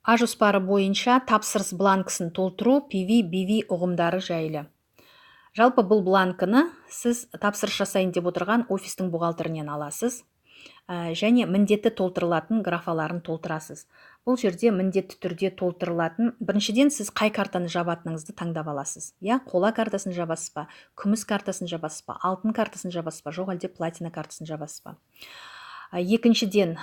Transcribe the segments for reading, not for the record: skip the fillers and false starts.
А жоспары бойынша тапсырыс бланкісін толтыру, PV, BV ұғымдары жайлы. Жалпы, бұл бланкіні сіз тапсырыс жасайын деп отырған офистің бухгалтерінен аласыз және міндетті толтырылатын графаларын толтырасыз. Бұл жерде міндетті түрде толтырылатын, біріншіден, сіз қай картаны жабатыныңызды таңдап аласыз, иә, қола картасын жабасыз ба, күміс картасын жабасыз ба, алтын картасын жабасыз ба, жоқ әлде платина картасын жабасыз ба. Екіншіден,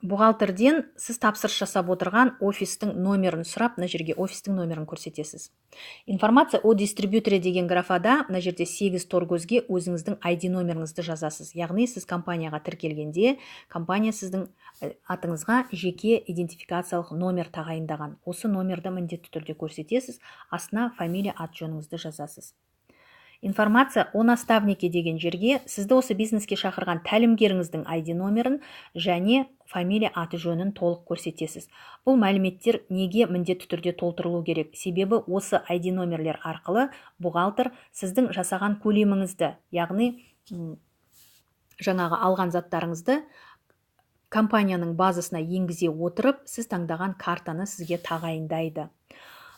бухгалтерден сіз тапсырыс жасап отырған офистің номерін сұрап, мына жерге офистің номерін көрсетесіз. «Информация о дистрибьюторе» деген графада, мына жерде сегіз торкөзге өзіңіздің ID номеріңізді жазасыз, яғни сіз компанияға тіркелгенде компания сіздің атыңызға жеке идентификациялық номер тағайындаған. Осы номерді міндетті түрде көрсетесіз, астына фамилия, ат жөніңізді жазасыз. «Информация о наставнике» деген жерге сізді осы бизнеске шақырған тәлімгеріңіздің ID номерін және фамилия, аты жөнін толық көрсетесіз. Бұл мәліметтер неге міндетті түрде толтырылу керек? Себебі осы ID номерлер арқылы бухгалтер сіздің жасаған көлеміңізді, яғни жаңағы алған заттарыңызды компанияның базасына енгізе отырып, сіз таңдаған картаны сізге тағайындайды.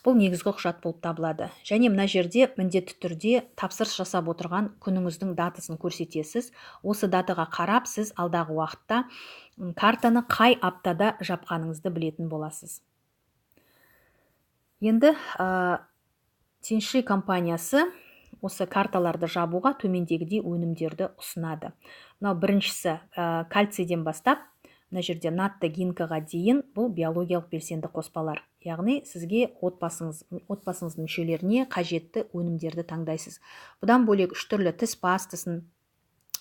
Бұл негізгі құжат болып табылады. Және мына жерде міндетті түрде тапсырыс жасап отырған күніңіздің датасын көрсетесіз. Осы датаға қарап, сіз алдағы уақытта картаны қай аптада жапқаныңызды білетін боласыз. Енді Тиньши компаниясы осы карталарды жабуға төмендегідей өнімдерді ұсынады. Мынау біріншісі, кальцийден бастап, мына жерде натто, гинкоға дейін, бұл биологиялық белсенді қоспалар, яғни сізге, отбасыңыздың мүшелеріне қажетті өнімдерді таңдайсыз. Бұдан бөлек, үш түрлі тіс пастасын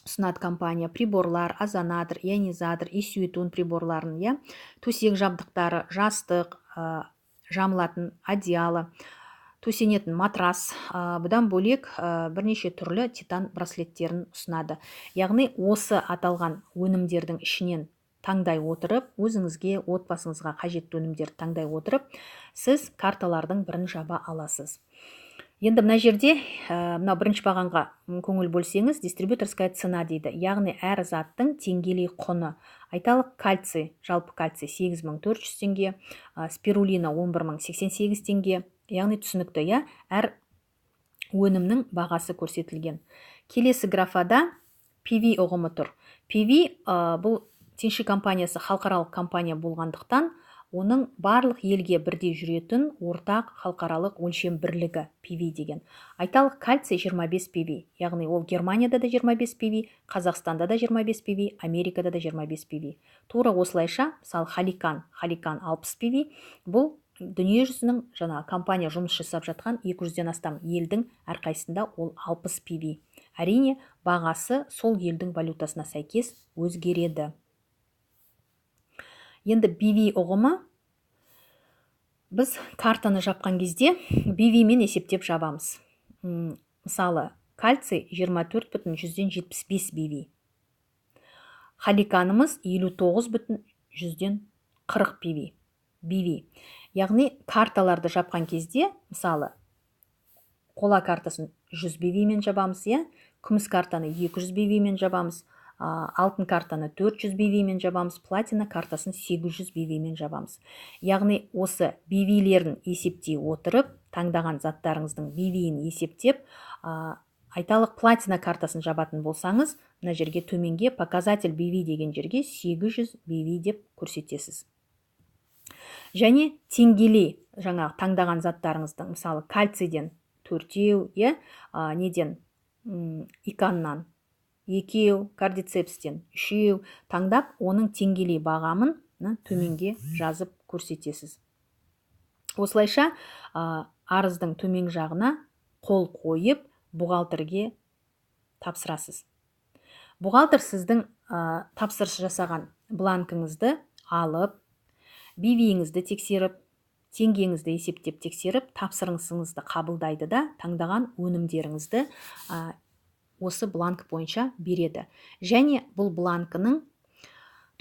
ұсынады компания, приборлар, озонатор, ионизатор, исюитун приборларын, иә, төсек жабдықтары, жастық, жамылатын одеяло, төсенетін матрас. Бұдан бөлек, бірнеше түрлі титан браслеттерін ұсынады. Яғни осы аталған өнімдердің ішінен таңдай отырып, өзіңізге, отбасыңызға қажетті өнімдерді таңдай отырып, сіз карталардың бірін жаба аласыз. Енді мына жерде мынау бірінші бағанға көңіл бөлсеңіз, «дистрибьюторская цена» дейді, яғни әр заттың теңгелей құны. Айталық, кальций, жалпы кальций 8400 теңге, спирулина 11 088 теңге, яғни түсінікті, иә, әр өнімнің бағасы көрсетілген. Келесі графада PV ұғымы тұр. PV бұл Тиньши компаниясы халықаралық компания болғандықтан, оның барлық елге бірдей жүретін ортақ халықаралық өлшем бірлігі PV деген. Айталық, кальций 25 PV, яғни ол Германияда да 25 PV, Қазақстанда да 25 PV, Америкада да 25 PV. Тура осылайша, мысалы, халикан 60 PV, бұл дүниежүзінің, жаңа компания жұмыс жасап жатқан 200-ден астам елдің әрқайсысында ол 60 PV. Әрине, бағасы сол елдің валютасына сәйкес өзгереді. Енді BV ұғымы. Біз картаны жапқан кезде BV мен есептеп жабамыз. Мысалы, кальций 24,75 BV, халиканымыз 59,40 PV BV. Яғни карталарды жапқан кезде, мысалы, қола картасын 100 BV мен жабамыз, иә, күміс картаны 200 BV мен жабамыз, алтын картаны 400 BV мен жабамыз, платина картасын 800 BV мен жабамыз. Яғни осы BV-лерін есептей отырып, таңдаған заттарыңыздың BV-ін есептеп, айталық, платина картасын жабатын болсаңыз, мына жерге, төменге, «показатель BV» деген жерге 800 BV деп көрсетесіз. Және теңгелей жаңағы таңдаған заттарыңыздың, мысалы, кальцийден төртеу, иә, неден, иканнан екеу, кордицепстен үшеу таңдап, оның теңгелей бағамын төменге жазып көрсетесіз. Осылайша арыздың төмен жағына қол қойып, бухгалтерге тапсырасыз. Бухгалтер сіздің тапсырыс жасаған бланкіңізді алып, BV-іңізді тексеріп, теңгеңізді есептеп, тексеріп, тапсырысыңызды қабылдайды да, таңдаған өнімдеріңізді осы бланк бойынша береді. Және бұл бланкінің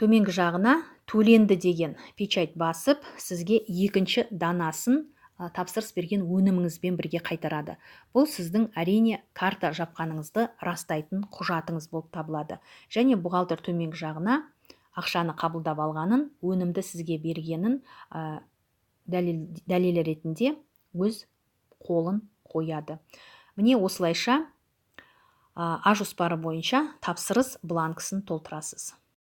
төменгі жағына «төленді» деген печать басып, сізге екінші данасын тапсырыс берген өніміңізбен бірге қайтарады. Бұл сіздің, әрине, карта жапқаныңызды растайтын құжатыңыз болып табылады. Және бухгалтер төменгі жағына Ақшаны қабылдап алғанын, өнімді сізге бергенін дәлелі ретінде өз қолын қояды. Міне, осылайша А жоспары бойынша тапсырыс бланкісін толтырасыз.